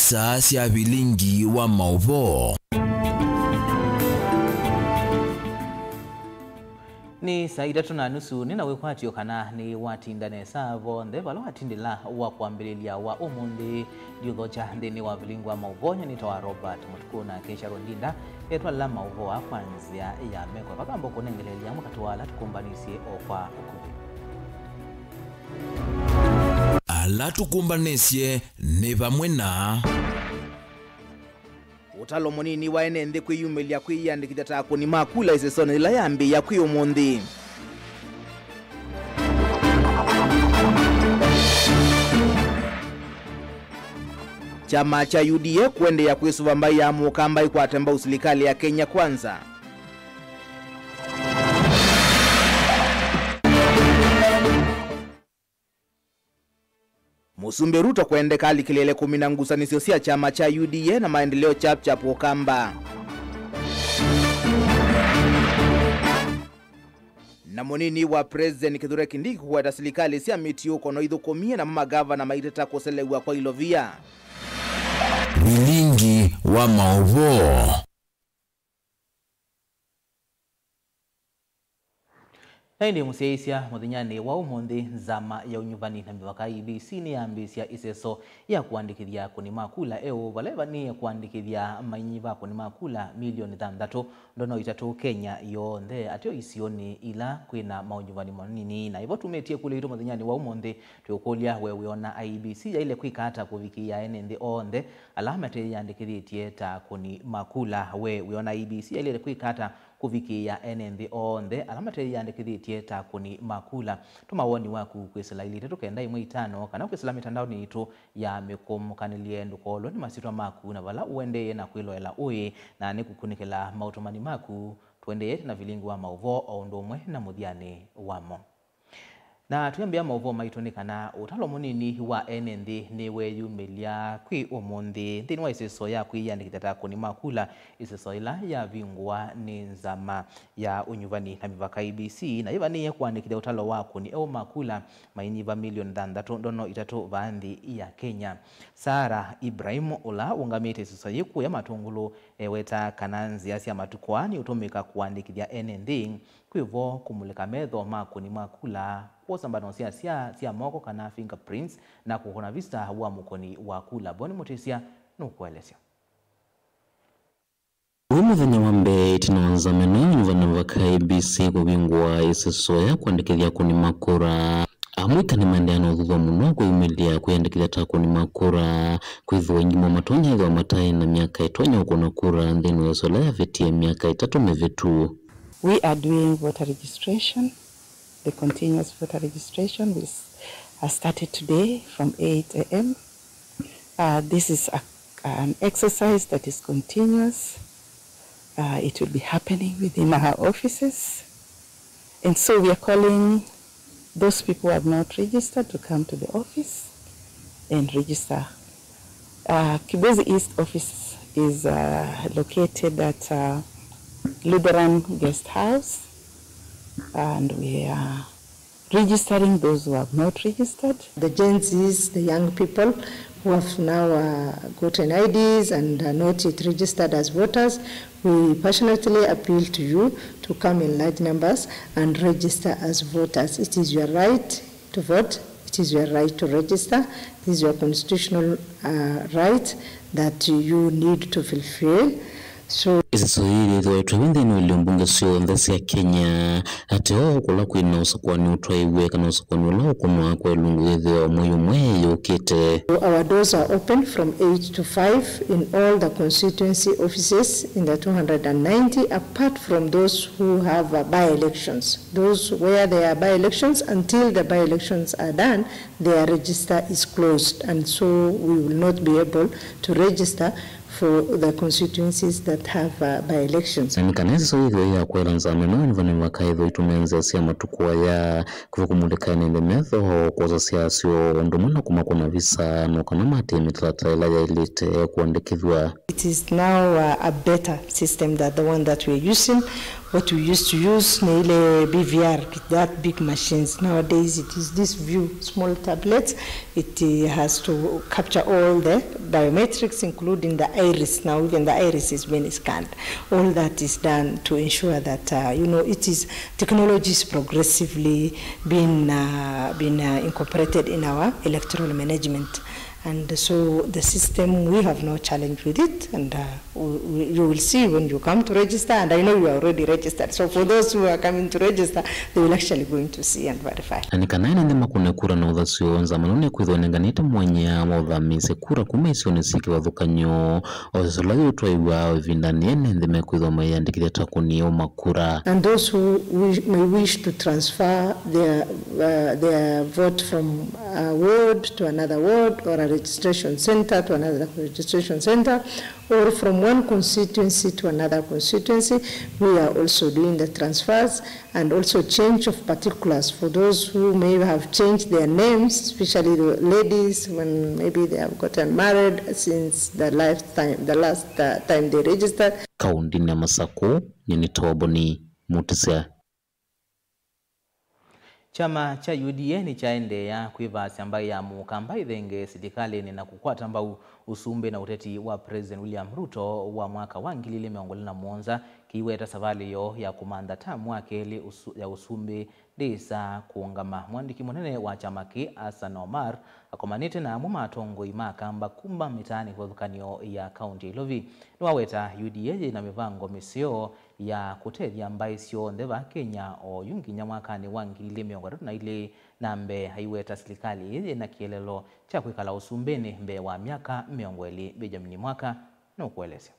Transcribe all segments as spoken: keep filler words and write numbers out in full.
Saa sya vilingi wa maũvoo. Nĩ saa itatũ na nusu, nĩ na wĩkwatyo kana nĩ watinda nesa vonthe vala watindĩla wa kwambĩlĩlya wa ũmũnthĩ. Ndiũthokya nthĩnĩ wa vilingi wa maũvoo, nyie nĩtawa Robert Mũtukũ, nake Sharon Ndinda etwalĩla maũvoo aa kwa nzĩa ya meko. Vakamba kũnengeleelya amwe katĩ wa ala tũkũmbanĩsye o kwa ũkuvĩ. Ala tũkũmbanĩsye nĩ vamwe na. Ũtalo mũnini wa ene nthĩ kwĩyumĩlya kwĩyĩandĩkĩthya ta akũni ma kula ĩsesonĩ yĩla yambĩĩa kwĩ ũmũnthĩ. Kyama kya U D A kũendeea kwĩsũva mbaĩ ya Mũkamba ĩkwate mbau silikalĩ ya Kenya Kwanza. Mũsumbĩ Ruto kwendeka alikĩlĩĩle kũmina ngusanĩsyo sya kyama kya U D A na maendeleo Chap Chap Ũkamba. Na mũnini wa President Kithure Kindiki kũweta silikalĩ sya mĩtiũko no ithũkũmie, namo magavana maiteta kũselew'a kwa ilovia. Vilingi wa maũvoo. Na ĩndĩ mũsyaĩĩsya, mũthenyanĩ wa ũmũnthĩ, nzama ya ũnyuvani na mĩvaka, I E B C, nĩyambĩĩsya ĩseso ya kũandĩkĩthya akũni ma kula eũ, vala ĩvanĩĩe kũandĩkĩthya mainyiva akũni ma kula milioni thanthatũ ndono itatũ Kenya yonthe, ateo isionĩ ila kwĩna maũnyuvani manini. Na ĩvo tumĩtye ĩkũlyo yitũ mũthenyanĩ wa ũmũnthĩ, twĩũkũlya, we wĩona I E B C yaĩle kwĩka ata kũvikĩĩa ene nthĩ onthe ala mateyĩandĩkĩthĩtye ta akũni ma kula? We wĩona I E B C yaĩlĩte kwĩka ata kũvikĩĩa ene nthĩ onthe ala mateyĩandĩkĩthĩtye ta akũni ma kula? Tũma woni waku kwĩsĩla ilĩ itatũ kenda ĩmwe itano kana kwĩsĩla mĩtandaonĩ yitũ ya mĩkũmũkanĩlye. Ndũkolwe nĩ masyĩtwa maku na vala ũendee na kwĩloela ũĩ, na nĩkũkunĩkĩla maũtũmani maku. Tũendeete na vilingi wa maũvoo o ũndũ ũmwe na mũthyanĩ wamo. Na twĩambĩa maũvoo maitũ nĩ kana ũtalo mũnini wa ene nthĩ nĩweyumĩlya kwĩ ũmũnthĩ nthĩnĩ wa ĩseso ya kwĩyĩandĩkĩthya ta akũni ma kula, ĩseso ĩla yavingũa nĩ nzama ya ũnyuvani na mĩvaka, I E B C, na yĩvanĩĩe kũandĩkĩthya ũtalo wa akũni eũ ma kula mainyiva milioni thanthatũ ndono itatũ vaa nthĩ ya Kenya. Sarah Ibrahim, ũla ũngamĩte ĩseso yĩ kũya Matũngũlũ, ewetaa kana nzĩa sya matukũ aa nĩũtũmĩka kũandĩkĩthya ene nthĩ kwĩ vo kũmulĩka metho ma akũni ma kula, kwosa mbano sya sya sya moko kana fingerprints, na kũkũna visa wa mũkũni wa kula. Boni Mũtĩsya nũkũelesya. Ũyũ mũthenya wa mbee ĩtina wa nzama ĩno ya ũnyuvani na mĩvaka, I E B C, kũvingũa ĩseso ya kũandĩkĩthya akũni ma kura. Amũika nĩmaendeea na ũthuthw'a mũno kwĩyumĩlya kwĩyandĩkĩthya ta akũni ma kura, kwĩthĩwa aingĩ moo matonya ethĩwa mataĩ na myaka ĩtonya ũkũna kura nthĩnĩ wa ĩseso ĩla yavĩtie myaka ĩtatũ mĩvĩtu. We are doing voter registration, the continuous voter registration. We s- uh, started today from eight a m. Uh, this is a, an exercise that is continuous. Uh, it will be happening within our offices. And so we are calling those people who have not registered to come to the office and register. Uh, Kibwezi East office is, uh, located at, uh, Lutheran Guest House, and we are registering those who have not registered. The Gen Zs, the young people who have now, uh, gotten I Ds and are not yet registered as voters, we passionately appeal to you to come in large numbers and register as voters. It is your right to vote. It is your right to register. This is your constitutional, uh, right that you need to fulfill. So, ĩseso yĩĩ yĩthĩwa ĩtwaĩwe nthĩnĩ wa ilio mbunge syonthe sya Kenya, ateo kũla kwĩ na ũsakũani ũtwaĩwe kana ũsakũani ũla ũkũnwa kwa ĩlungu yĩthĩwa mwei ũmwe yũkĩte. Our doors are open from eight to five in all the constituency offices in the two hundred and ninety, apart from those who have, uh, by-elections. Those where there are by-elections, until the by-elections are done, their register is closed, and so we will not be able to register for the constituencies that have, uh, by-elections. Na nĩ kana ĩseso yĩthĩwe ya kũela nzama ĩno, nĩvo nĩvakaĩthwa itume nzĩa sya matukũ aya kwĩva kũmulĩka ene nthĩ metho, kwosa syasyo, ũndũ ũmwe na kũmakũna visa, no kana matĩĩe mĩtalatala ĩla yaĩlĩte kũandĩkĩthw'a. It is now, uh, a better system than the one that we are using, What we used to use nĩ ile B V R, that big machines. Nowadays it is this view, small tablets. It uh, has to capture all the biometrics, including the iris. Now even the iris is being scanned. All that is done to ensure that uh, you know, it is, technology is progressively being uh, being uh, incorporated in our electoral management. And so the system, we have no challenge with it, and uh, we, we, you will see when you come to register, and I know you are already registered. So for those who are coming to register, they will actually going to see and verify. Na nĩ kana ene nthĩ makũne kura na ũthasyo, nzama ĩno nĩkwĩthĩwa ĩnenganĩte mwanya wa ũthamisya kura kuma isionĩ syĩ kĩvathũkany'o, o ĩsola yĩũtwaĩwa o ĩvindanĩ ene nthĩ mekwĩthĩwa mayĩandĩkĩthya ta kũnĩawa kura. And those who wish, may wish to transfer their, uh, their vote from a ward to another ward or a registration center to another registration center or from one constituency to another constituency, we are also doing the transfers and also change of particulars for those who may have changed their names, especially the ladies when maybe they have gotten married since the lifetime, the last uh, time they registered. Kaũntĩnĩ ya Masakũ, nyie nĩ Toboni Mutisya. Kyama kya U D A nĩkyaendeea kwĩvaasya mbaĩ ya Mũkamba ĩthenge silikalĩnĩ na kũkwata mbau ũsumbĩ na ũteti wa President William Ruto wa mwaka wa ngili ilĩ mĩongo ĩlĩ na mũonza, kĩiweta savalĩ yoo ya kũmantha tamu wa kelĩ ũsu-, ya ũsumbĩ ndĩĩsa kũũngama. Mũandĩki mũnene wa kyama kĩĩ, Hassan Omar, akomanĩte na amwe ma atongoi ma Akamba kuma mĩtaanĩ kĩvathũkany'o ya kaũntĩ ya Ilovi. Nĩwaweta U D A yĩ na mĩvango mĩseo ya kũtethya mbaĩ syonthe vaa Kenya oyu nginya mwakanĩ wa ngili ilĩ mĩongo ĩtatũ na ilĩ na mbee, aiweta silikalĩ ĩĩ yĩ na kĩeleelo kya kwĩkala ũsumbĩnĩ mbee wa myaka mĩongo ĩlĩ. Benjamin Mwaka nũkũelesya.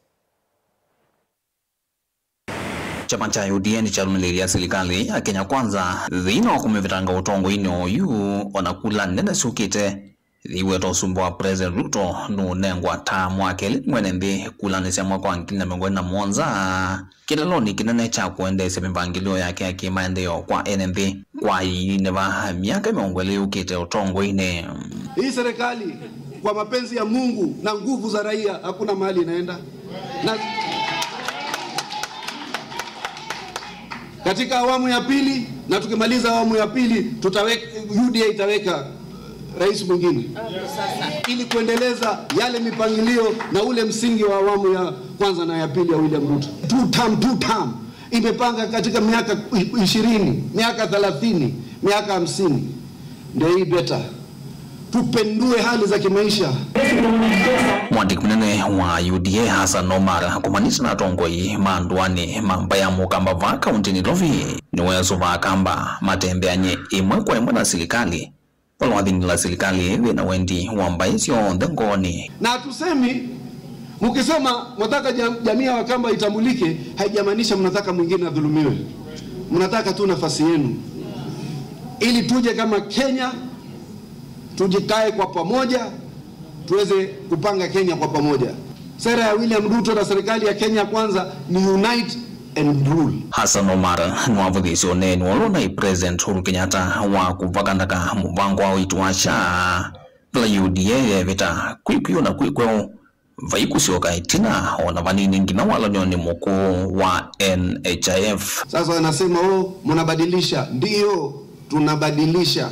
Kyama kya U D A nĩkyalũmĩlĩĩlya silikalĩ ya Kenya Kwanza thĩna wa kũmĩvetanga ũtongoinĩ oyu, o na kula nene syũkĩte. Yĩweta ũsumbĩ wa President Ruto nũũnengwa tamu wa kelĩ nĩ mwene nthĩ kulanĩ sya mwaka wa ngili na mĩongo ĩlĩ na mũonza, kĩtalonĩ kĩnene kya kũendeesya mĩvangĩlĩo yake ya kĩmaendeeo kwa ene nthĩ. Kwa ĩilinĩ va myaka mĩongo ĩlĩ yũkĩte ũtongoinĩ. Hii serikali, kwa mapenzi ya Mungu na nguvu za raia, hakuna mahali inaenda. Na katika awamu ya pili, na tukimaliza awamu ya pili, tutaweka, U D A itaweka rais mwingine ili kuendeleza yale mipangilio na ule msingi wa awamu ya kwanza na ya pili ya William Ruto. Two term, two term. Imepanga katika miaka ishirini, miaka thelathini, miaka hamsini. Ndio hii beta. Tupendue hali za kimaisha. Mwandĩki mũnene wa U D A Hassan Omar akomanĩte na atongoi ma ndũanĩ ma mbaĩ ya Mũkamba vaa kaũntĩnĩ Ilovi nĩweesũva Akamba matembeany'e ĩmwe kwa ĩmwe na silikalĩ, vala wathingĩla silikalĩ yĩ na wendi wa mbaĩ syonthe ngoonĩ. Na hatusemi, mkisema mwataka jam-, jamii ya Wakamba itambulike, haijamaanisha mnataka mwingine adhulumiwe. Mnataka tu nafasi yenu ili tuje kama Kenya, tujikae kwa pamoja, tuweze kupanga Kenya kwa pamoja. Sera ya William Ruto na serikali ya Kenya Kwanza ni unite and rule. Hassan Omar nĩwavũthĩĩsye ũneeni ũla ũnaĩ President Uhuru Kenyatta wa kũvakandaka mũvango wa ũiiti wa SHA, vala U D A yeevĩta kwĩ kwĩũ na kwĩ kweũ, vai kũsyoka ĩtina o na vanini nginya walany'onĩ mũkũũ wa N H I F. Sasa wanasema, "Oh, mnabadilisha." Ndio, tunabadilisha,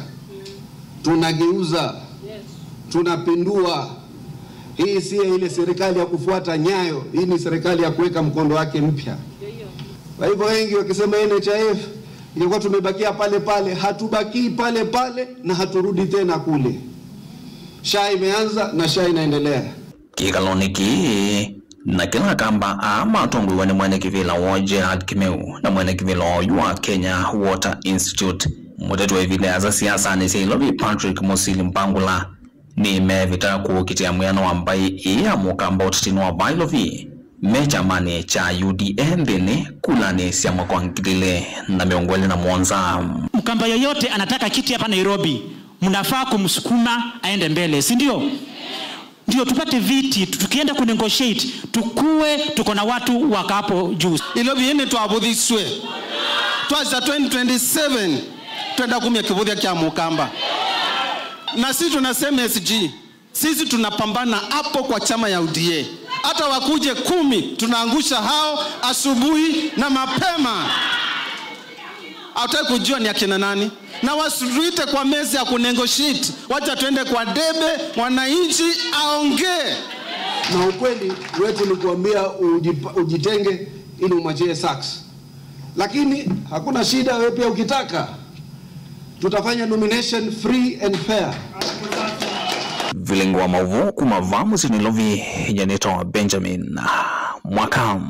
tunageuza, tunapindua. Hii si ile serikali ya kufuata nyayo, hii ni serikali ya kuweka mkondo wake mpya. Kwa hivyo wengi wakisema N H I F, ingekuwa tumebakia pale pale, hatubakii pale pale na haturudi tena kule. SHA imeanza na SHA inaendelea. Kĩkalonĩ kĩĩ, na kĩla Akamba aa matongoew'a nĩ mwene kĩvĩla woo Gerald Kĩmeu na mwene kĩvĩla oyu wa Kenya Water Institute, mũteti wa ĩvinda yĩasa siasanĩ sya Ilovi Patrick Mũsili Mbangula, nĩmeevĩta kũkitĩa mwĩano wa mbaĩ ĩĩ ya Mũkamba ũtetinĩ wa vaa Ilovi me kyamanĩ kya U D A nthĩnĩ kulanĩ sya mwaka wa ngili ilĩ na mĩongo ĩlĩ na mũonza. Mkamba yoyote anataka kiti hapa Nairobi, mnafaa kumsukuma aende mbele, si ndio? Ndio tupate viti, tu-, tukienda kunegotiate, tukue tuko na watu waka hapo juu. Ilovi ĩĩ nĩtwavũthisw'e. Twasya twenty twenty-seven, twenda kumya kĩvũthya kya Mũkamba. Na si tunasema S G, sisi tunapambana hapo kwa chama ya U D A. Hata wakuje kumi, tunaangusha hao asubuhi na mapema. Hataki kujua ni akina nani. Na wasituite kwa meza ya kunegotiate. Wacha twende kwa debe, mwananchi aongee. Na ukweli wetu ni kuambia ujipa-, ujitenge ili umwachie Sachs. Lakini hakuna shida, wewe pia ukitaka, tutafanya nomination free and fair. Vilingi wa mauvoo kuma vaa mũsyĩ Nairobi, nyanĩtwa Benjamin Mwaka.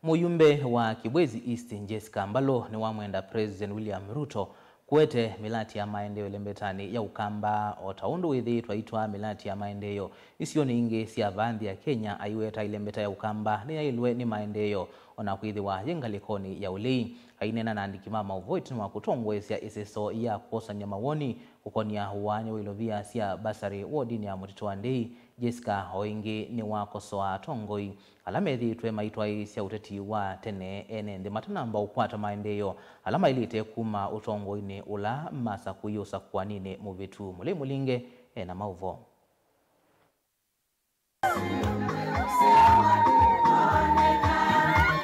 Mũyumbe wa Kibwezi East, Jessica Mbalũ, nĩwamwenda President William Ruto kũete mĩlati ya maendeeo ĩlembetanĩ ya Ũkamba, o ta ũndũ wĩthĩĩtwe aitwaa mĩlati ya maendeeo isionĩ ingĩ sya vaa nthĩ ya Kenya, aiweta ĩlembeta ya Ũkamba nĩyaĩlwe nĩ maendeeo, o na kwĩthĩwa yĩ ngalĩkonĩ ya ũlei. Aineena na andĩki ma maũvoo ĩtina wa kũtongoesya ĩseso ya kwosany'a mawoni kũkonia ũaany'a wa ilovia sya basarĩ wodinĩ ya Mũtitũ wa Ndei, Jessica o ĩngĩ nĩwakosoa atongoi ala methĩĩtwe maitwaĩĩsya ũteti wa tene ene nthĩ matanamba ũkwata maendeeo ala maĩlĩte kuma ũtongoinĩ ũla masakũie ũsakũaninĩ mũvĩtu. Mũlei Mũlinge e na maũvoo.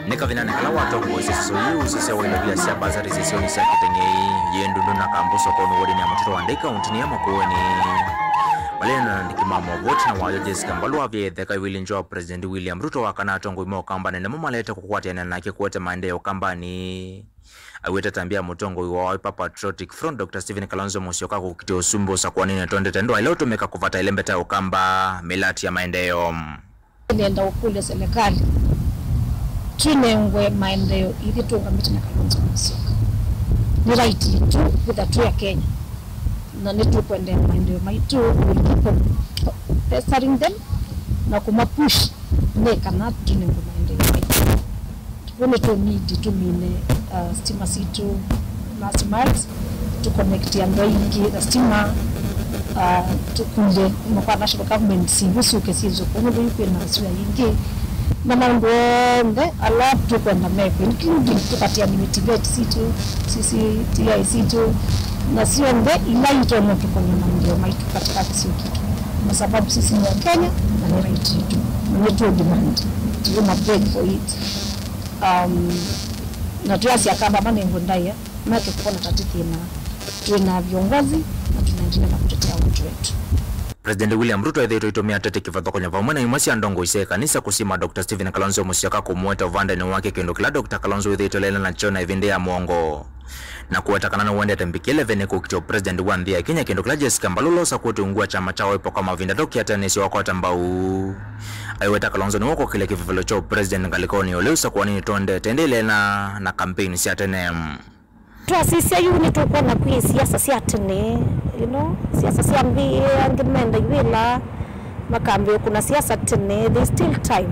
Nĩ kavindanĩ kala watongoesye ĩseso yĩĩ ũsisya wa ilovia sya basarĩ isionĩ sya Kĩteng'ei, Yĩndundu na Kambu sokonĩ wodinĩ ya Mũtitũ wa Ndei kaũntĩnĩ ya Makueni. Malĩna na andĩki ma maũvoo ĩtina wayo, Jessica Mbalũ avie ĩtheka ĩvĩlĩ nzeo wa President William Ruto wa kana atongoi ma Ũkamba nĩ namo malete kũkwatĩana nake kũete maendeeo Ũkambanĩ. Aiweta tambya ya mũtongoi wa Wiper Patriotic Front, Doctor Stephen Kalonzo Musyoka kũkitĩa ũsumbĩ ũsakũaninĩ tondete ndwaĩle ũtũmĩka kũvata ĩlembeta ya Ũkamba mĩlati ya maendeeo. Nĩenda ũkũlya serikali, twĩnengwe maendeeo ithyĩ tũũngamĩte na Kalonzo Musyoka. Nĩ right itũ kwĩtha twĩ Akenya, na nĩtũkwendea maendeeo maitũ, we'll keep on pestering them na kũmapush nĩ kana tũnengwe maendeeo maitũ. Vau nĩtũnidi tũmine, uh, stima sitũ, last miles, tũconnect andũ aingĩ na stima, uh, tũkũlye kuma kwa national government syĩndũ syũke syĩnzwe kũu nũndũ yu kwĩna sua yingĩ, na maũndũ onthe ala tũkwenda mekwe, including tũkatiani mĩtiveti sitũ, C C T I sitũ, na syonthe ila itonya tũkonya maendeeo maitũ katika kĩsio kitũ, kwa sababu sisi ni Wakenya na nĩ right itũ, na nĩtũ demand, tũna beg for it. Um, na twĩasya Akamba manengwe ndaĩa, make kũona ta ti thĩna. Twĩna viongozi na tunaendelea na kutetea watu wetu. President William Ruto ethĩĩtwe aitũmĩa ateti kĩvathũkany'o vamwe na imwe sya ndongoi sya ĩkanisa kũsima Doctor Stephen Kalonzo Musyoka kũmũete ũvandenĩ wake, kĩndũ kĩla Doctor Kalonzo wĩthĩĩtwe ũlaĩle nakyo na ĩvinda ya mũongo, na kũweta kana nĩwendete mbikĩle vene kũkitĩa president wa nthĩ ya Kenya, kĩndũ kĩla Jessica Mbalula ũsakũĩtwe ungu wa kyama kya Wiper kwa mavinda thokĩ atanĩsyo wakwata mbau. Aiweta Kalonzo nĩwe ũkokĩlya kĩvevelo kya president ngalĩkonĩ ũlĩ ũsakũanĩnĩ tondete ĩndĩ ĩleana na kampeni sya tene. Twasisya yu nĩtũkwona kwĩ siasa sya tene, you know, siasa sya nthĩ angĩ menda ivĩla makambĩĩa kũna siasa tene, there's still time.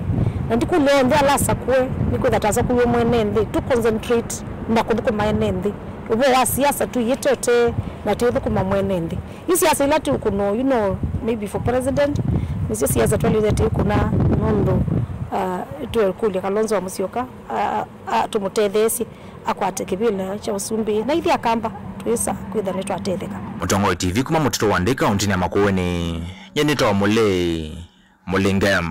Na ndikũlya onthe ala asakũe, nĩkwĩtha tasakũiwe mwene nthĩ, tũ concentrate na kũthũkũma ene nthĩ. Ũvoo wa siasa tũiĩtete na tũithũkũma mwene nthĩ. Yu siasa ila tũkũno, you know, maybe for president, nĩsyo siasa twalĩte tũikũna nũndũ, uh, twekũlya Kalonzo wa Musyoka, uh, uh, tũmũtetheesye akwate kĩvĩla kya ũsumbĩ, na ithyĩ Akamba twĩsa kwĩtha nĩtwatetheka. Mũtongoi T V kuma Mũtitũ wa Ndei kaũntĩnĩ ya Makueni, nyie nĩtawa Mũlei Mũlinge.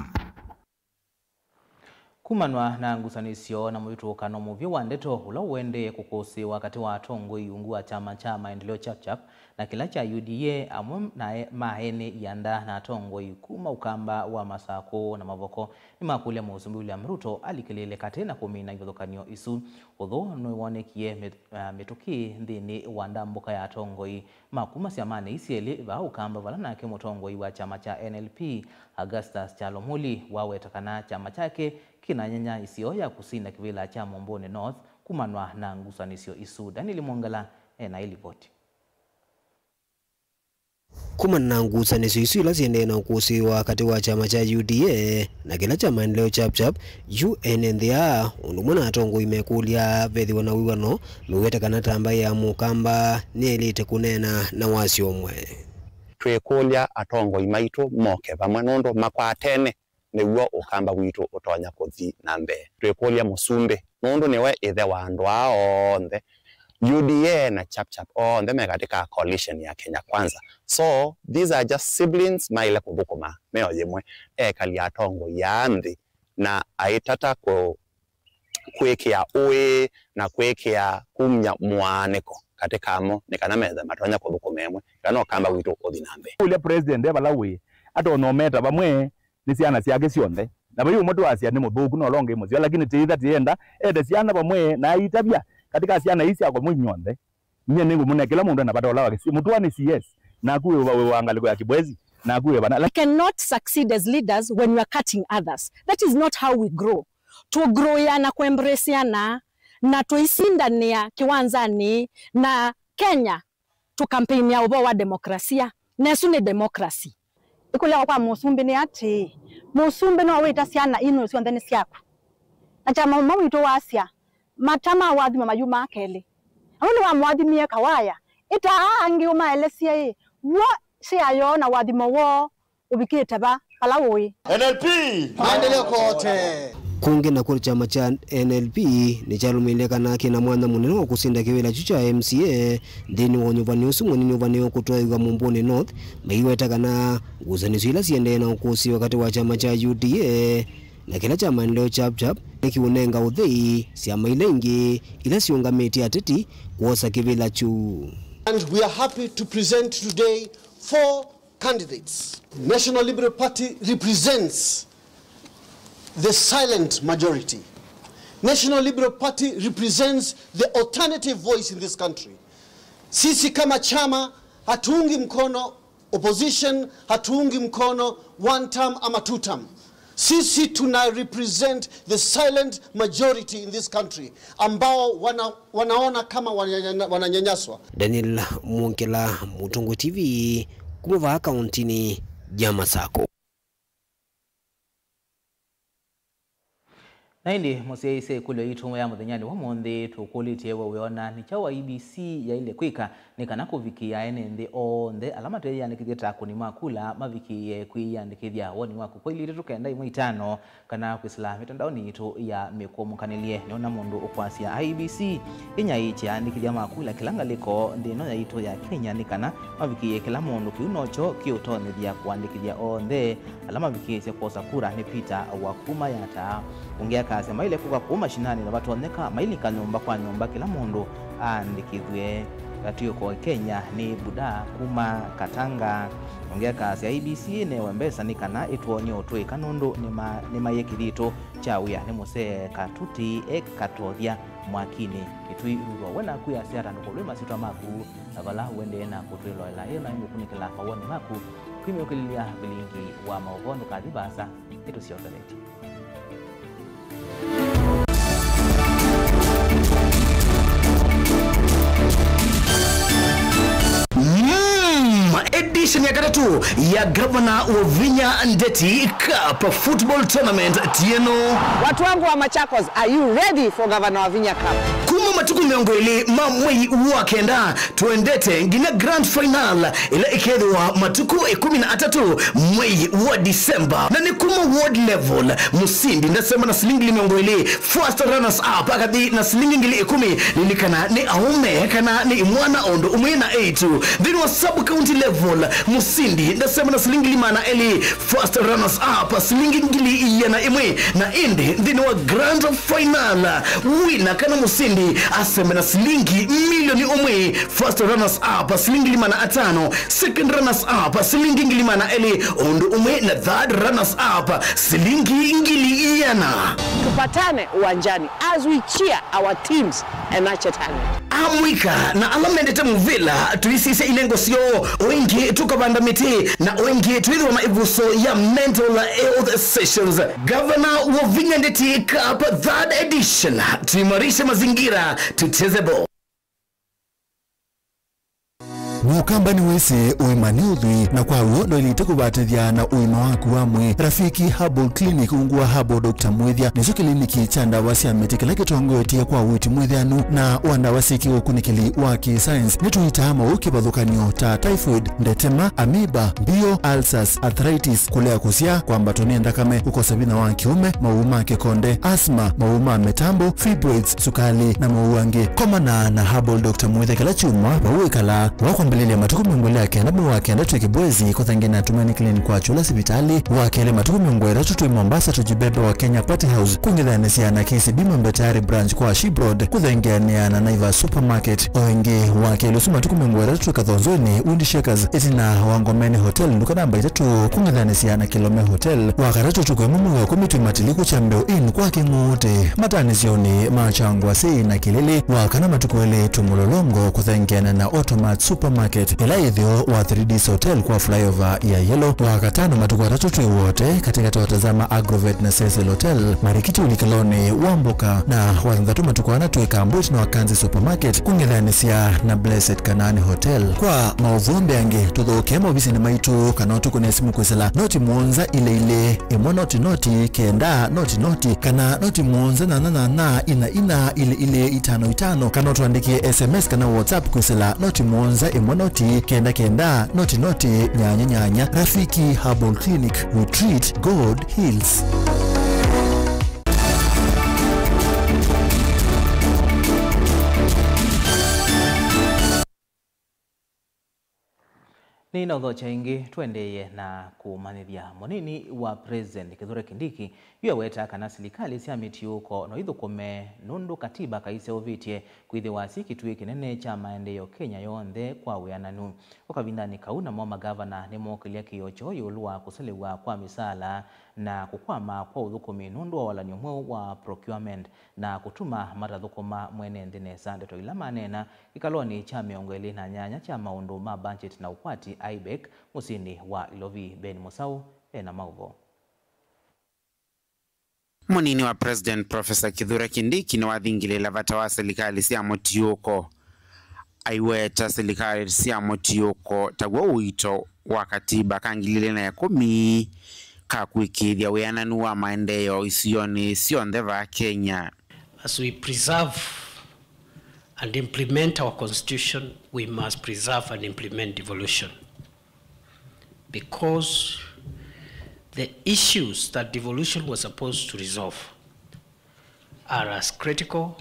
Kumanwa na ngusanĩsyo na mũvĩtũkano mũvyũ wa ndeto ũla ũendee kũkũsĩĩwa katĩ wa atongoi ungu wa kyama kya Maendeleo Chap Chap na kĩla kya U D A, amwe na e-, ma ene ianda na atongoi kuma Ũkamba wa Masakũ na Mavoko nĩmakũlya Mũsumbĩ William Ruto alikĩlĩĩle katĩ na kũmina ivathũkany'o isu. Ũthũ nĩwonekie mĩt-, ah, mĩtũkĩ nthĩnĩ wa ndambũka ya atongoi ma kuma syamanĩ ii syelĩ vaa Ũkamba, vala nake mũtongoi wa kyama kya N L P, Augustus Kyalo Muli, waweta kana kyama kyake kĩnanyanya ĩseo ya kũsinda kĩvĩla kya Mũmbũnĩ North kumanwa na ngusanĩsyo isu. Daniel Mwongela ena ĩlivoti. Kumana na ngusanĩsyo isu ila syendee na ũkũsĩĩwa katĩ wa kyama kya U D A na kĩla kya Maendeleo Chap Chap, yu ene nthĩ aa, ũndũ ũmwe na atongoi mekũlya vethĩwa na wĩw'ano, mew'ete kana ta mbaĩ ya Mũkamba nĩyaĩlĩte kũneena na wasyo ũmwe. Twĩkũlya atongoi maitũ moke vamwe nũndũ makwatene nĩw'o Ũkamba witũ ũtonya kũthi na mbee. Twĩkũlya Mũsumbĩ, nũndũ nĩwe ĩthe wa andũ aa onthe, U D A na Chap Chap onthe me katika coalition ya Kenya Kwanza. So these are just siblings maile kũthũkũma meo yĩmwe. Ekali atongoi ya nthĩ na aitata kũ-, kwĩkĩa ũĩ na kwĩkĩa kumya mũaanĩko katika mo nĩ kana methe matonya kũthũkũma ĩmwe kana ũkamba witũ ũthi na nthĩ. Ũlya president e vala wĩ, atonya ũmeta vamwe nĩ syana syake syonthe. Na vai ũmwe twasya nĩ mũthũku na ũla ũngĩ mũseo, lakini tĩitha tĩenda ete syana vamwe na aitavya katika syana ii syakwa mwinyonthe. Nyie nĩngũmũnea kĩla mũndũ ena vata ũla wake. Si mũtũa nĩ C S, naku wĩ wa, wĩ wa ngalĩko ya Kibwezi, naku wĩ vana. We cannot succeed as leaders when we are cutting others. That is not how we grow. Tũgrowĩaa na kũembraceana na tũisindanĩa kĩwanzanĩ na Kenya tũkampeinĩa ũvoo wa demokrasia. Na ĩsu nĩ democracy. Ĩkũlyo kwa mũsumbĩ nĩ atĩĩ, mũsumbĩ no wĩta syana ii nũũ syonthe nĩ syaku? Na kyama ũmwe witũ wasya, mata ma ũathimo mayumaa kelĩ. Na nũndũ wamũathimie Kawaya, ĩta aa angĩ ũmaelesye ĩ, w'o share yoo na ũathimo woo ũvikĩte va, vala ũĩ. N L P! Maendeleo kote! Kũngĩ nakw'o kyama kya N L P nĩkyalũmĩlĩle kana kĩna mwanya mũnene wa kũsinda kĩvĩla kyu kya M C A nthĩnĩ wa ũnyuvani ũsu mũnini ũvanĩwe kũtwaĩw'a Mumbuni North, maiweta kana ngusanĩsyo ila siendee na ũkũsĩĩo katĩ wa kyama kya U D A na kĩla kya maendeleo Chap Chap nĩkĩũnenga ũthei syama ila ingĩ ila siũngamĩtye ateti kwosa kĩvĩla kyu. And we are happy to present today four candidates. National Liberal Party represents the silent majority. National Liberal Party represents the alternative voice in this country. Sisi kama chama hatuungi mkono opposition, hatuungi mkono one term ama two term. Sisi tuna represent the silent majority in this country ambao wana, wanaona kama wananyanya-, wananyanyaswa. Daniel Mwongela, Mũtongoi T V, kuma vaa kauntinĩ ya Masako. Na ĩndĩ mũsyaĩĩsya ĩkũlyo yitũ ya mũthenyanĩ wa ũmũnthĩ, tũkũlĩtye we wĩona nĩ kyaũ I E B C yaĩle kwĩka nĩ kana kũvikĩĩa ene nthĩ onthe ala mateyĩandĩkĩthya ta akũni ma kula mavikĩĩe kwĩyĩandĩkĩthya? Woni waku kwa ilĩ itatũ kenda ĩmwe itano kana kwĩsĩla mĩtandaonĩ yitũ ya mĩkũmũkanĩlye. Nĩona mũndũ ũkwasya I E B C ĩnyaĩĩkye aandĩkĩthya ma kula kĩla ngalĩko nthĩ ĩno yaitũ ya Kenya nĩ kana mavikĩĩe kĩla mũndũ. Kĩu nokyo kĩũtonyethya kũandĩkĩthya onthe ala mavikĩĩsye kwosa kura nĩ Peter wa kuma Yatta. Ũngĩ akasya maĩle kũka kũu mashinani na vatonyeka mailika nyũmba kwa nyũmba kĩla mũndũ aandĩkĩthw'e. Katuĩko Kenya nĩ Buda kuma Katanga. Ũngĩ akasya I E B C ĩnewe mbesa nĩ kana ĩtwony'e ũtũĩka nũndũ nĩma-, nĩmaĩe kĩthitũ kya wĩa nĩ mũsee Katuti e katothya mwakinĩ. Kĩtui Rurwa we naku yasya atandũkũ lwĩ masyĩtwa maku na vala ũendee na kũtwĩloela. Ĩyo nayo ngũkunĩkĩla mawoni maku kwĩmyũkĩlĩlya vilingi wa maũvoo. Ndũkathi vaasa, nĩtũsyokeletye. Mm, edition ya katatũ ya Gavana Wavinya Ndeti Cup Football Tournament tieno. Watu wangu wa Machakos, are you ready for Gavana Wavinya Cup? Kuma matukũ mĩongo ĩlĩ ma mwei wa kenda, tũendete nginya grand final ĩla ĩkethĩwa matukũ ĩkũmi na atatũ mwei wa December. Na nĩ kuma ward level, mũsindi ndasema na silingi ngili mĩongo ĩlĩ, first runners up akathi na silingi ngili ĩkũmi. Lilikana nĩ aũme kana nĩ imwana o ũndũ ũmwe na eĩtu. Nthĩnĩ wa sub county level, mũsindi ndasema na silingi ngili maana elĩ, first runners up silingi ngili ĩana ĩmwe. Na ĩndĩ nthĩnĩ wa grand final, wina kana mũsindi asembe na silingi milioni ũmwe, first runners up silingi ngili maana atano, second runners up silingi ngili maana elĩ, ũndũ ũmwe na third runners up silingi ngili ĩana. Tupatane uwanjani as we cheer our teams and nurture talent. Amũika na ala mendete mũvĩla, tũisisya inengo syoo, o ĩngĩ tũkavanda mĩtĩ, na o ĩngĩ twĩthĩwa na ĩvuso ya mental health sessions. Gavana Wavinya Ndeti Cup third edition, tuimarishe mazingira, tucheze ball. Mũkamba nĩwĩsĩ ũima nĩ ũthwii, na kwa w'o ndwaĩlĩte kũvatĩthya na ũima waku wa mwĩĩ. Rafiki Herbal Clinic, ungu wa Herbal Doctor Mwĩthya, nĩkyo kĩliniki kya ndawa sya mĩtĩ kĩla kĩtongoetye kwa ũiiti mwĩthĩanu na wa ndawa syĩ kĩũkunĩkĩli wa kĩ-science. Nĩtũitaa maũũ kĩvathũkany'o ta typhoid, ndetema, amoeba, mbio, ulcers, arthritis, kũlea kũsyaa, kwambatwa nĩ nthakame, kũkosa vinya wa kĩũme, maũũ ma kĩkonde, asthma, maũũ ma mĩtambo, fibroids, sukali, na maũũ angĩ. Komana na Herbal Doctor Mwĩthya kĩla kyumwa vau wĩkalaa. Wa kwambĩlĩlya matukũ mĩongo ĩlĩ na kenda mwei wa kenda twĩ Kibwezi, kũthange na Tumaini Clinic kwa Chula sivitalĩ. Wa kelĩ matukũ mĩongo ĩtatũ twĩ Mombasa, Tujibebe wa Kenya Party House, kũng'ethanĩsya na K C B Mwembe Tayari Branch kwa Ship Road, kũthengeanĩa na Naivas Supermarket. O ĩngĩ, wa kelĩ ũsu matukũ mĩongo ĩtatũ twĩ Kathonzweni, Wind Shakers, ĩtina wa Ngomeni Hotel, nduka namba itatũ, kũng'ethanĩsya na Kilome Hotel. Wa katatũ ũtukũ ĩmwe mwei wa kũmi twĩ Matiliku Kyambeo Inn kwa Kĩng'ũũtĩ, matanĩsyonĩ ma Kyangwasĩ na Kĩlĩlĩ. Wa kana matukũ elĩ twĩ Mũlolongo, kũthengeana na Automat Supermarket, ĩla ĩtheo wa Three Ds Hotel kwa flyover ya Yellow. Wa katano matukũ atatũ twĩ Wote, katĩkatĩ wa Tazama Agrovet na Cecil Hotel, marikiti ũlikĩlonĩ wa Mboka, na wa thanthatũ matukũ ana twĩ Kambwit na Wakanzi Supermarket, kũng'ethanĩsya na Blessed Canaan Hotel. Kwa maũvoo mbeange, tũthokee maovisinĩ maitũ kana ũtũkũne simũ kwĩsĩla noti mũonza ilĩ ilĩ ĩmwe noti noti kenda noti noti kana noti mũonza nyanya nyanya ina ina ilĩ ilĩ itano itano, kana ũtũandĩkĩe S M S kana WhatsApp kwĩsĩla noti mũonza ĩmwe noti kenda kenda noti noti nyanya nyanya. Rafiki Herbal Clinic, we treat, God heals. Nĩnaũthokya ĩngĩ, tũendeeye na kũmanyĩthya. Mũnini wa President Kithure Kindiki yu aweta kana silikalĩ sya mĩtiũũko no ithũkũme nũndũ katiba kaiseũvĩtye kwĩthĩwa syĩ kĩtuĩ kĩnene kya maendeeo Kenya yonthe kwa wĩananu. O kavindanĩ kau, namo magavana nĩmookĩlya kĩĩo kyoo ĩũlũ wa kũselew'a kwa mĩsaala na kũkwama kwa ũthũkũmi nũndũ wa walany'o mweũ wa procurement na kũtuma matathũkũma mwene nthĩ nesa. Ndeto ila maneena kĩkalonĩ kya mĩongo ĩlĩ na nyanya kya maũndũ ma budget na ũkwati, IBEC, mũsyĩnĩ wa Ilovi. Ben Mũsaũ e na maũvoo. Mũnini wa President Professor Kithure Kindiki nĩwathingĩlĩĩla vata wa silikalĩ sya mũtiũũko. Aiweta silikalĩ sya mũtiũũko taw'o ũito wa katiba ka ngili ilĩ na ĩkũmi ka kũĩkĩĩthya wĩananu wa maendeeo isionĩ syonthe vaa Kenya. As we preserve and implement our constitution, we must preserve and implement devolution, because the issues that devolution was supposed to resolve are as critical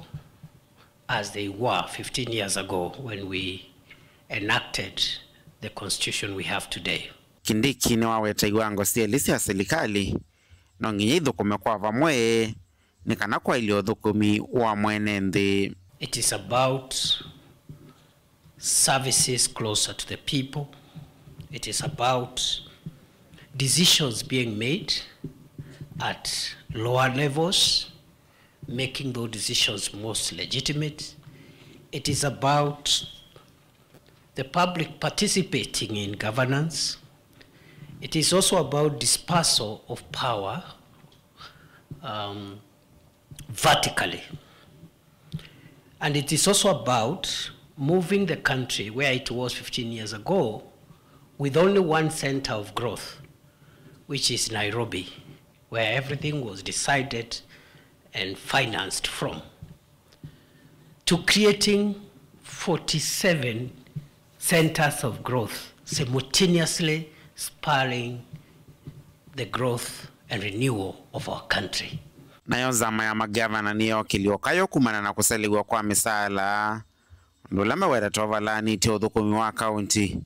as they were fifteen years ago when we enacted the constitution we have today. Kindiki nĩwaweta iwango syelĩ sya silikalĩ no nginya ithũkũme kwa vamwe nĩ kana kwaĩlya ũthũkũmi wa mwene nthĩ. It is about services closer to the people. It is about decisions being made at lower levels, making those decisions most legitimate. It is about the public participating in governance. It is also about dispersal of power, um, vertically. And it is also about moving the country where it was fifteen years ago with only one center of growth, which is Nairobi, where everything was decided and financed from, to creating forty-seven centers of growth, simultaneously spurring the growth and renewal of our country. Nayo nzama ya magavana nĩyookĩlya ũkayũ kumana na kũselew'a kwa mĩsaala, ũndũ ũla meweta ũvalanĩtye ũthũkũmi wa kaunti.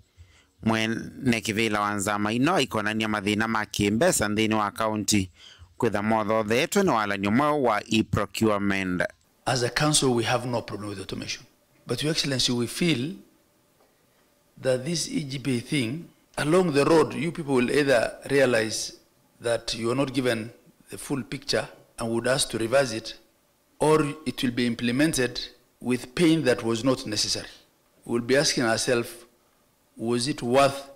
Mwene kĩvĩla wa nzama ino aikonany'a mathĩna ma kĩmbesa nthĩnĩ wa kaunti, kwĩtha mothothetwe nĩ walany'o mweũ wa e-procurement. As a council, we have no problem with automation. But, Your Excellency, we feel that this E G P A thing, along the road, you people will either realize that you are not given the full picture and would ask to reverse it, or it will be implemented with pain that was not necessary. We will be asking ourselves, was it worth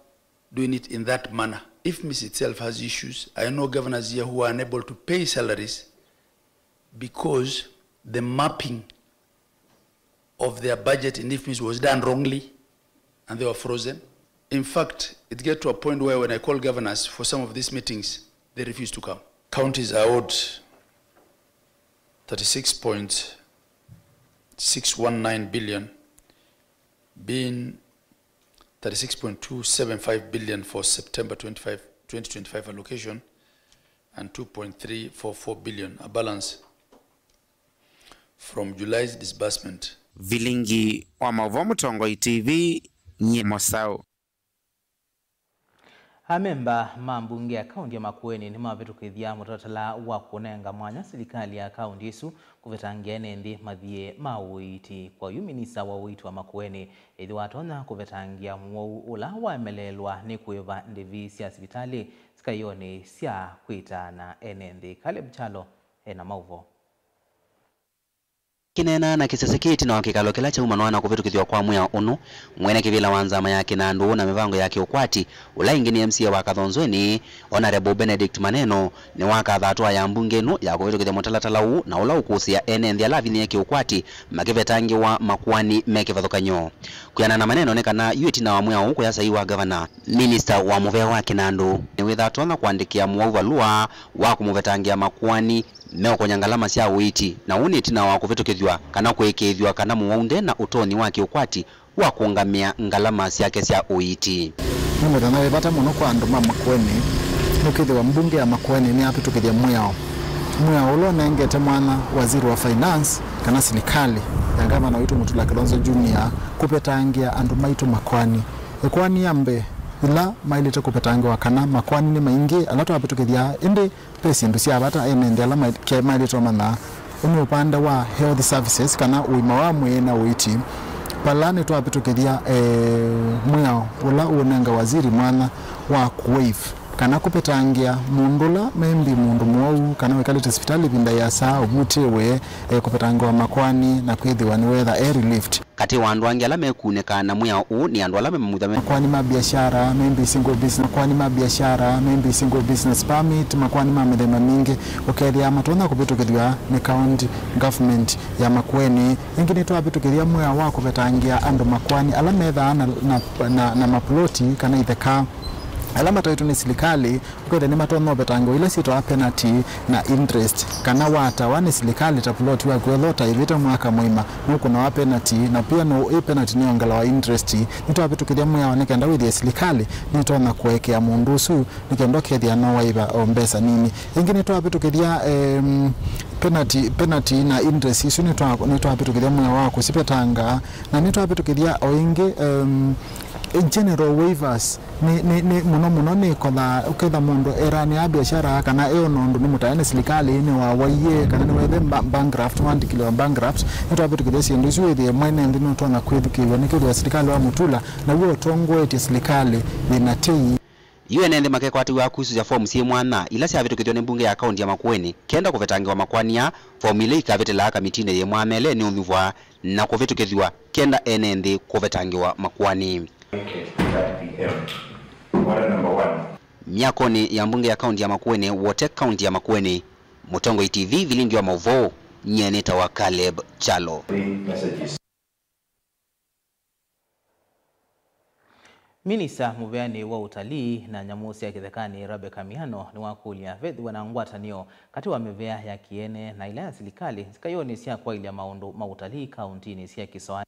doing it in that manner? IFMIS itself has issues. I know governors here who are unable to pay salaries because the mapping of their budget in IFMIS was done wrongly. and they were frozen. In fact, it get to a point where when I call governors for some of these meetings, they refuse to come. Counties are owed thirty-six point six one nine billion, being thirty-six point two seven five billion for September twenty-five, twenty twenty-five allocation and two point three four four billion, a balance from July's disbursement. Vilingi wa maũvoo Mũtongoi T V, nyie Mosau. Amemba ma mbunge ya kaunti ya Makueni nĩmavĩtũkĩthya mũtalatala wa kũnenga mwanya silikalĩ ya kaunti ĩsu kũvetangĩa ene nthĩ mathiĩ ma ũiiti. Kwa yu minista wa ũiiti wa Makueni ĩthĩwa atonya kũvetangĩa mũwau ũla waemeleelwa nĩ kũĩva ndĩvi sya sivitalĩ sikaĩonĩ sya kwĩtaana ene nthĩ. Caleb Kyalo ena maũvoo. Akĩneena na kĩsese kĩĩ ĩtina wa kĩkalo kĩla kyaumanwa na kũvĩtũkĩthw'a kwa mwĩao ũno, mwene kĩvĩla wa nzama ya Kĩnandũ na mĩvango ya kĩũkwati, ũla ĩngĩ nĩ M C A wa Kathonzweni, Honourable Benedict Maneno, nĩwakatha atũa ya mbunge ĩno ya kũvĩtũkĩthya mũtalatala ũũ na ũla ũkũsĩa ene nthĩ ala avinyĩe kĩũkwati makĩvetangĩwa makoani me kĩvathũkany'o. Kwĩanana na Maneno nĩ kana yu ĩtina wa mwĩao ũũ kũya saii wa ngavana, minista wa mũvea wa Kĩnandũ nĩwĩtha atonya kũandĩkĩa mũwau valũa wa kũmũvetangĩa makoani meũkony'a ngalama sya ũiiti, na ũu nĩ ĩtina wa kũvĩtũkĩthw'a kana kũĩkĩĩthw'a kana mũwau nde na ũtonyi wa kĩũkwati wa kũũngamĩa ngalama syake sya ũiiti. Nĩ mũthenya wĩ vata mũno kwa andũ ma Makueni nĩkwĩthĩwa mbunge ya Makueni nĩyavĩtũkĩthya mwĩao, mwĩao ũla ũnengete mwanya waziri wa finance kana silikalĩ ya ngavana witũ Mutula Kilonzo Junior kũvetangĩa andũ maitũ makoani. Ĩkoani ya mbee ĩla maĩlĩte kũvetangĩwa kana makoani nĩ maingĩ ala twavĩtũkĩthya, ĩndĩ ve syĩndũ sya vata ene nthĩ ala ma-, ke-, maĩlĩte ũmanya. Ũũ nĩ ũvande wa health services, kana ũima wa mwĩĩ na ũiiti, vala nĩtwavĩtũkĩthya, eh, mwĩao ũla ũũnenga waziri mwanya wa kũwaive kana kũvetangĩa mũndũ ũla maybe mũndũ mũwau kana wĩkalĩte sivitalĩ ĩvinda ĩasa, ũvutĩwe, eh, kũvetangĩwa makoani na kwĩthĩwa nĩweetha e relieved. Katĩ wa andũ angĩ ala mekunĩka na mwĩao ũũ nĩ andũ ala me mamutha me makoani ma biashara, maybe single business, makoani ma biashara, maybe single business permit, makoani ma mĩthemba mingĩ, ũkethĩa matonya kũvĩtũkĩthw'a nĩ county government ya Makueni. Ĩngĩ nĩtwavĩtũkĩthya mwĩao wa kũvetangĩa andũ makoani ala methaa na, na, na, na mapuloti kana itheka ala mataĩtwe nĩ silikalĩ, ũkethĩa nĩmatonya ũvetangĩwa ila syĩtawa penalty na interest, kana watawa nĩ silikalĩ ta plot waku ethĩwa ũtaĩvĩte mwaka mũima, nũkũnawa penalty, na pia no, ĩ penalty nĩyongelawa interest. Nĩtwavĩtũkĩthya mwĩao nĩ kenda wĩthĩe silikalĩ nĩtonya kũekea mũndũ ũsu nĩ kenda ũkethĩa no waiva o mbesa nini. Ĩngĩ nĩtwavĩtũkĩthya, em, penalty, penalty na interest isu nĩtwa-, nĩtwavĩtũkĩthya mwĩao wa kũsivetanga, na nĩtwavĩtũkĩthya o ĩngĩ, em, general waivers. Nĩ, nĩ, nĩ, mũno mũno nĩ kotha, ũketha mũndũ eranĩa biashara kana eona ũndũ nĩ mũtae nĩ silikalĩ, nĩ wawaie, kana nĩ wethe ba-, bankrupt, wandĩkĩlĩwa bankrupt, nĩtwavĩtũkĩthya syĩndũ isu wĩthĩe mwene nthĩ nũtonya kwĩthukĩĩw'a nĩkethĩwa silikalĩ wa Mutula naw'o ũtongoetye silikalĩ yĩna tei. Yu ene nthĩ makekwatĩw'a kũsũsya fomu syĩ mwanya ila syavĩtũkĩthw'a nĩ mbunge ya kaunti ya Makueni kenda kũvetangĩwa makoani aa, fomu ila ikavĩtĩlaa kamitinĩ yĩ mwanya mele nĩ ũnyuvwa na kũvĩtũkĩthw'a kenda ene nthĩ kũvetangĩwa makoani. Myakoni ya mbunge ya kaunti ya Makueni, Wote kaunti ya Makueni, Mũtongoi T V, vilingi wa maũvoo, nyie nĩtawa Caleb Kyalo. Minista mũveanĩ wa ũtalii na nyamũ sya kĩthekanĩ, Rebecca Miano, nĩwakũlya vethĩwe na ngwatanĩo katĩ wa mĩvea ya kĩene na ĩla ya silikalĩ nzikaĩonĩ sya kwaĩlya maũndũ ma ũtalii kauntinĩ sya kĩsoanĩ.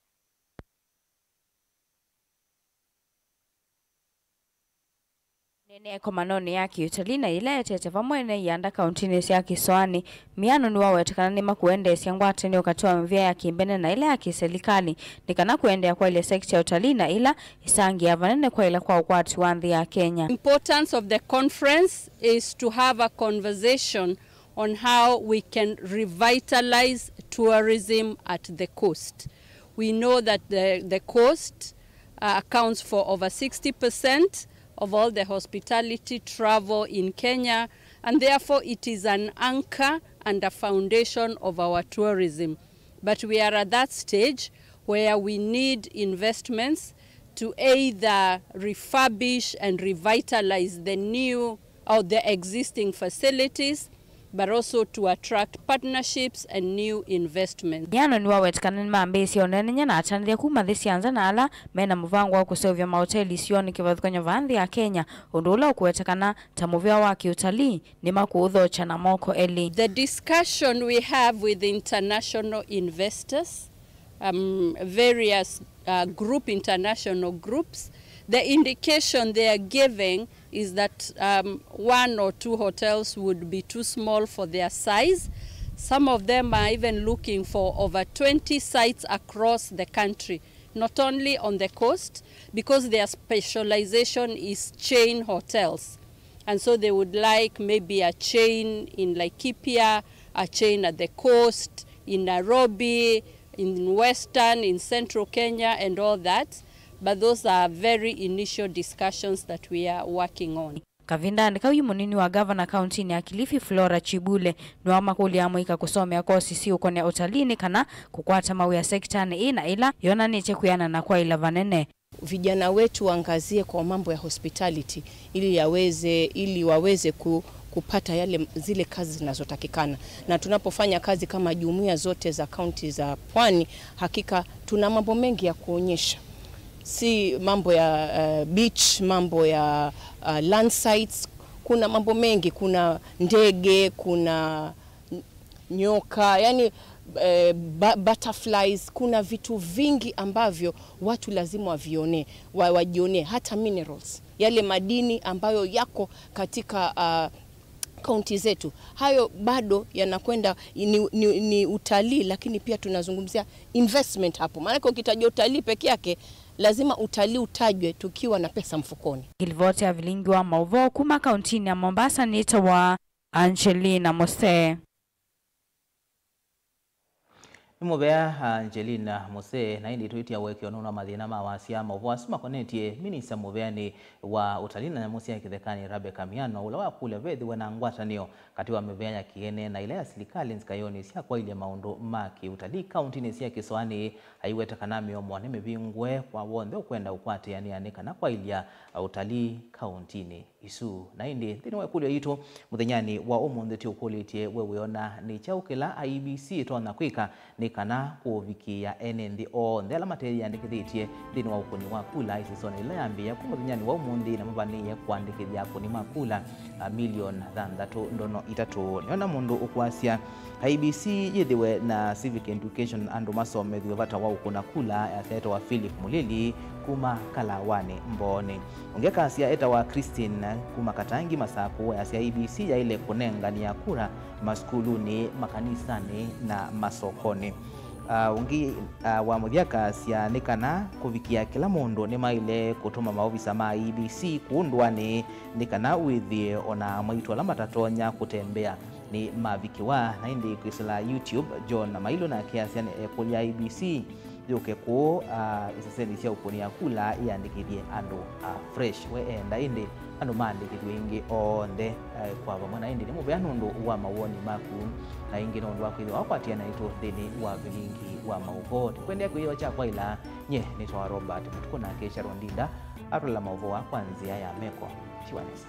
Nene ĩkomanonĩ ya kĩũtalii na yĩla etete vamwe na ianda kauntinĩ sya kĩsoanĩ, Miano nĩwaweta kana nĩmakũendeesya ngwatanĩo katĩ wa mĩvea ya kĩmbene na ĩla ya kĩsilikalĩ nĩ kana kũendeea kwaĩlya sekita ya ũtalii na ĩla ĩsangĩaa vanene kwaĩla kwa ũkwati wa nthĩ ya Kenya. Importance of the conference is to have a conversation on how we can revitalize tourism at the coast. We know that the, the coast, uh, accounts for over sixty percent of all the hospitality travel in Kenya, and therefore it is an anchor and a foundation of our tourism. But we are at that stage where we need investments to either refurbish and revitalize the new or the existing facilities, but also to attract partnerships and new investments. Yĩano nĩwaweta kana nĩmambĩĩsye ũneenany'a na atanĩthya kuma nthĩ sya nza na ala mena mũvango wa kũseũvya maoteli isionĩ kĩvathũkany'o vaa nthĩ ya Kenya, ũndũ ũla ũkũwetekana ta mũvea wa kĩũtalii nĩmakũũthokya na moko elĩ. The discussion we have with international investors, um, various uh, group, international groups, the indication they are giving is that um, one or two hotels would be too small for their size. Some of them are even looking for over twenty sites across the country, not only on the coast, because their specialization is chain hotels. And so they would like maybe a chain in Laikipia, a chain at the coast, in Nairobi, in Western, in Central Kenya, and all that. But those are very initial discussions that we are working on. Kavindanĩ kau yu, mũnini wa gavana kauntinĩ ya Kilifi, Flora Chibule, nĩwamakũlya amũika kũsomea kosi siũkonea ũtalii nĩ kana kũkwata mawĩa sekitanĩ ĩĩ na ĩla yonanĩtye kwĩanana kwaĩla vanene. Vijana wetu waangazie kwa mambo ya hospitality ili yaweze, ili waweze ku, kupata yale, zile kazi zinazotakikana. Na tunapofanya kazi kama jumuiya zote za kaunti za pwani, hakika tuna mambo mengi ya kuonyesha, si mambo ya uh, beach, mambo ya uh, land sites. Kuna mambo mengi, kuna ndege, kuna nyoka, yani eh, butterflies. Kuna vitu vingi ambavyo watu lazima wavione, wa, wajionee, hata minerals, yale madini ambayo yako katika uh, kaunti zetu. Hayo bado yanakwenda ni, ni, ni utalii, lakini pia tunazungumzia investment hapo, maanake ukitaja utalii peke yake, lazima utalii utajwe tukiwa na pesa mfukoni. Ngilivoti ya vilingi wa mauvoo kuma kauntinĩ ya Mombasa nĩtawa Angelina Mose. Nĩ mũvea Angelina Mose. Na ĩndĩ tũitia ũekeo nũndũ wa mathĩna ma wasya, maũvoo asu makonetye minista mũveanĩ wa ũtalii na nyamũ sya kĩthekanĩ, Rebecca Miano, ũla wakũlya vethĩwe na ngwatanĩo katĩ wa mĩvea ya kĩene na ĩla ya silikalĩ nzikayonĩ sya kwaĩlya maũndũ ma kĩũtalii kauntinĩ sya kĩsoanĩ, aiweta kana mĩomo nĩ mĩvingũe kwa w'onthe ũkwenda ũkwatĩanĩa nĩ kana kwaĩlya ũtalii kauntinĩ isu. Na ĩndĩ nthĩnĩ wa ĩkũlyo yitũ mũthenyanĩ wa ũmũnthĩ, tũũkũlĩtye we wĩona nĩ kyaũ kĩla I E B C ĩtonya kwĩka nĩ kana kũvikĩĩa ene nthĩ onthe ala mateyĩandĩkĩthĩtye nthĩnĩ wa ũkũni wa kula ĩsisonĩ ĩla yambĩĩa kuma mũthenyanĩ wa ũmũnthĩ na mavanĩĩe kũandĩkĩthya akũni ma kula, a, milioni thanthatũ ndono itatũ. Nĩona mũndũ ũkwasya I E B C yĩthĩwe na civic education, andũ masomethw'e vata wa ũkũna kula, asya etawa Philip Mulili kuma Kalawanĩ Mboonĩ. Ũngĩ akasya etawa Christine kuma Katangi Masakũ, ayasya I E B C yaĩle kũnenganĩa kura masukulunĩ, makanisanĩ na masokonĩ. Ah, ũngĩ, ah, wa mũthya akasya nĩ kana kũvikĩa kĩla mũndũ nĩmaĩle kũtũma maovisa ma I E B C kũũ ndũanĩ nĩ kana wĩthĩe ona amaitũ ala matatonya kũtembea nĩ mavikĩwa. Na ĩndĩ kwĩsĩla YouTube, John Namailu nake asya nĩ ekũlya I E B C yũke kũũ, ah, ĩseseni sya ũkũnĩa kula ĩandĩkĩthye andũ, ah, fresh. We eenda ĩndĩ andũ maandĩkĩthw'e ĩngĩ onthe, ah, kwa vamwe. Na ĩndĩ nĩ mũvea nũndũ wa mawoni maku, na ĩngĩ nũndũ wa kwĩthĩwa wakwatĩana naitũ nthĩnĩ wa vilingi wa maũvoo. Tũkwendea kwĩyoo kya kwaĩla. Nyie nĩtawa Robert Mũtukũ, nake Sharon Ndinda atũlela maũvoo aa kwa nzĩa ya meko. Tiwa nesa.